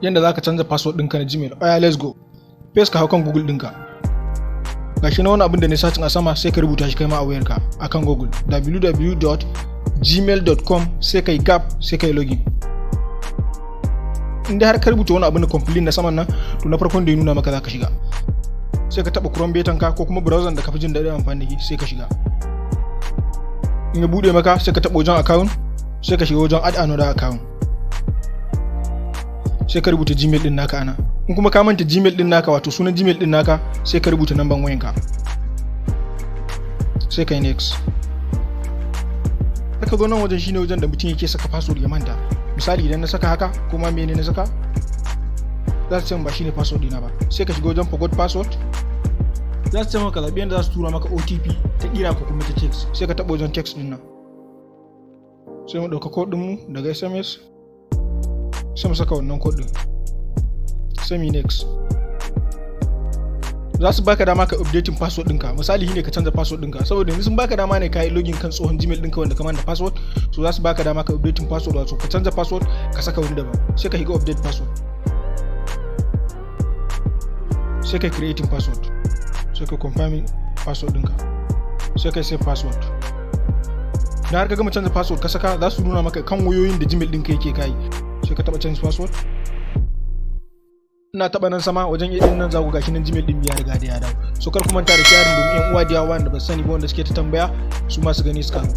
Yanda za ka canza password ɗinka na Gmail. Oya, let's go. First, ka hau kan Google ɗinka. Gashi na wani abin da ne searching a sama, sai ka rubuta shi kai ma a wayarka akan Google: www.gmail.com, sai kai gap, sai kai login. In dai har ka rubuta wani abu na complete na saman nan, to na farkon da ya nuna maka za ka shiga. Sai ka taba Chrome betan ka ko kuma browser da ka fi jin daɗin amfani da shi, sai ka shiga. In ya bude maka, sai ka taɓa wajen account, sai ka shiga wajen add another account, sai ka rubuta Gmail din naka ana. In kuma ka manta Gmail din naka, wato sunan Gmail din naka, sai ka rubuta namban wayanka, sai ka yi next. Ka zo nan wajen, shine wajen da mutum yake saka password ya manta. Misali, idan na saka haka, kuma mene na saka, za su ce ba shine password dina ba. Sai ka shiga wajen forgot password. Za su ce maka zaɓi yadda za su tura maka OTP, ta kira ko kuma ta text. Sai ka taɓa wajen text din nan. Sai mu ɗauka code ɗinmu daga SMS, sai mu saka wannan code ɗin, sai mu next. Za su baka dama ka updating password ɗinka. Misali, shine ka canza password ɗinka, saboda yanzu sun baka dama ne ka yi login kan tsohon Gmail ɗinka wanda ka manta password. So za su baka dama ka updating password, wato ka canza password ka saka wani daban. Sai ka shiga update password, sai ka creating password, sai ka confirming password ɗinka, sai ka save password. Da har ka gama canza password ka saka, za su nuna maka kan wayoyin da Gmail ɗinka yake kai. Sai ka taɓa change password. Ina taɓa nan sama wajen ɗin nan, za ku gashi nan Gmail ɗin ya riga da ya dawo. So kar ku manta da sharing, domin yan uwa da yawa wanda ba sani ba, wanda suke ta tambaya, su ma su gani su karu.